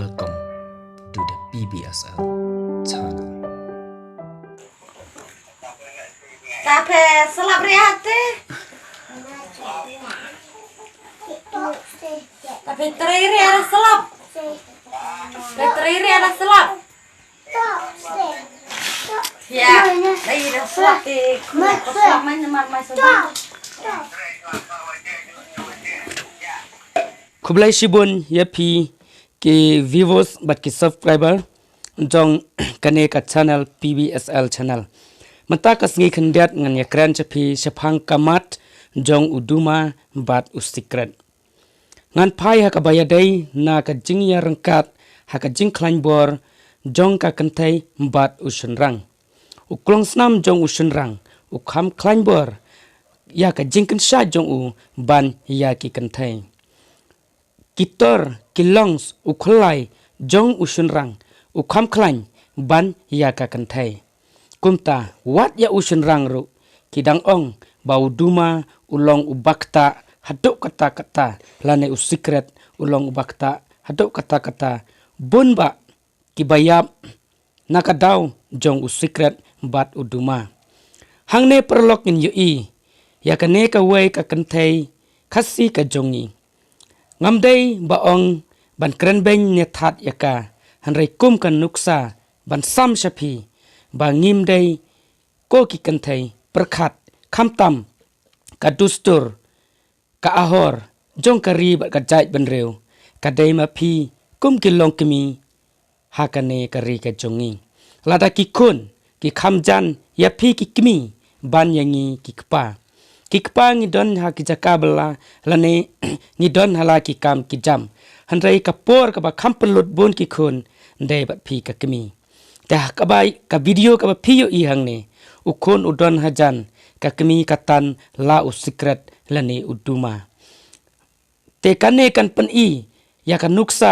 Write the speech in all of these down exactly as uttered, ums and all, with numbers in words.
Welcome to the P B S L channel. Ta phi slap ri ate. Ta phi trei ri ada slap. Phi trei ri ada slap. Ya, dai da slap te. Ko slap mai, mar mai so. Khublei shibun ïa phi ki viewers bad ki subscriber jong kane ka channel, P B S L channel. Mynta ka sngi khyndiat ngan ïakren sha phi shaphang ka mat jong u Duma bad u Sikret. Ngan phai ha kaba ïadei na ka jingïaryngkat ha ka jingkhlaiñ bor jong ka kynthei bad u shynrang. U klongsnam jong u shynrang u kham khlaiñ bor ïa ka jingkynsha jong u ban ïa ki kynthei. Ki tor ki longs u khlai jong u shynrang u kham khlaiñ ban ïa ka kynthei. Kumta wat ïa u shynrang ruh ki dang ong ba u Duma u long u bakta haduh katta katta, lane u Sikret u long u bakta haduh katta katta. Bun bah kiba ïap na ka daw jong u Sikret bad u Duma. Hangne paralok ngin ïohi ïa kane kawei ka kynthei Khasi ka jong ngi. Ngam dei ba ong ban kren beiñ ne that ïa ka, hynrei kum ka nuksa ban sam sha phi ba ngim dei ko ki kynthei pyrkhat, khamtam ka dustur, ka ahor jong ka ri bad ka jaitbynriew ka dei ma phi kum ki longkmie ha kane ka ri ka jong ngi. Lada ki khun ki kham jan ïa phi ki kmie ban ïa ngi ki kpa. Ki kpa ngi don ha ki jaka bylla lane ngi don ha la ki kam ki jam. Hynrei ka por kaba kham pynlut bun ki khun dei bad phi ka kmie. Te ha kaba ka video kaba phi ïohi hangne, u khun u don hajan, ka kmie ka tan la u Sikret lane u Duma. Te kane kan pyni ïa ka nuksa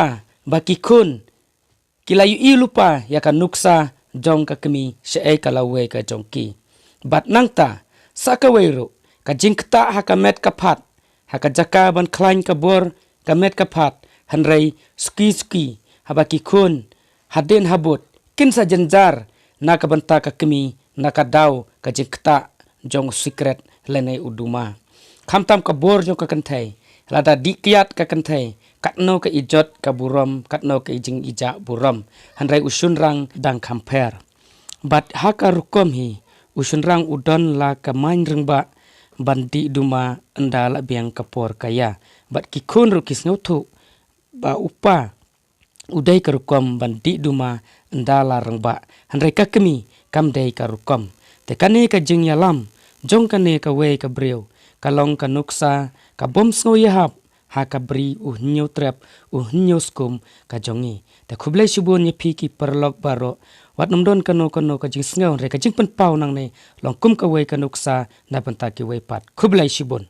ba ki khun ki la ïohi lypa ïa ka nuksa jong ka kmie shaei ka lawei ka jong ki. Bad nangta sa kawei ruh ka jingktah ha ka met ka phad, ha ka jaka ban khlaiñ ka bor ka met ka phad, hynrei suki suki haba ki khun hadien habud kin sa jynjar na ka bynta ka kmie na ka daw ka jingktah jong u Sikret lane u Duma. Khamtam ka bor jong ka kynthei, lada dih kiad ka kynthei, katno ka ijot ka burom, katno ka ijing ija burom, hynrei u shynrang dang kham pher. Bad ha ka rukom hi u shynrang u don la ka main rangbah ban dih Duma ynda la biang ka por ka ïa. Bad ki khun ruh ki sngewthuh ba u pa u dei ka rukom ban dih Duma ynda la rangbah, hynrei ka kmie kam dei ka rukom. Te kane ka jingïalam jong kane kawei ka briew ka long ka nuksa ka bym sngew ïahap ha ka bri u hynñiew trep u hynñiew skum ka jong ngi. Te khublei shibun ïa phi ki paralok baroh, wat nym don kano kano ka jingsngew, hynrei ka jingpynpaw nangne long kum kawei ka nuksa na bynta kiwei pat. Khublei shibun.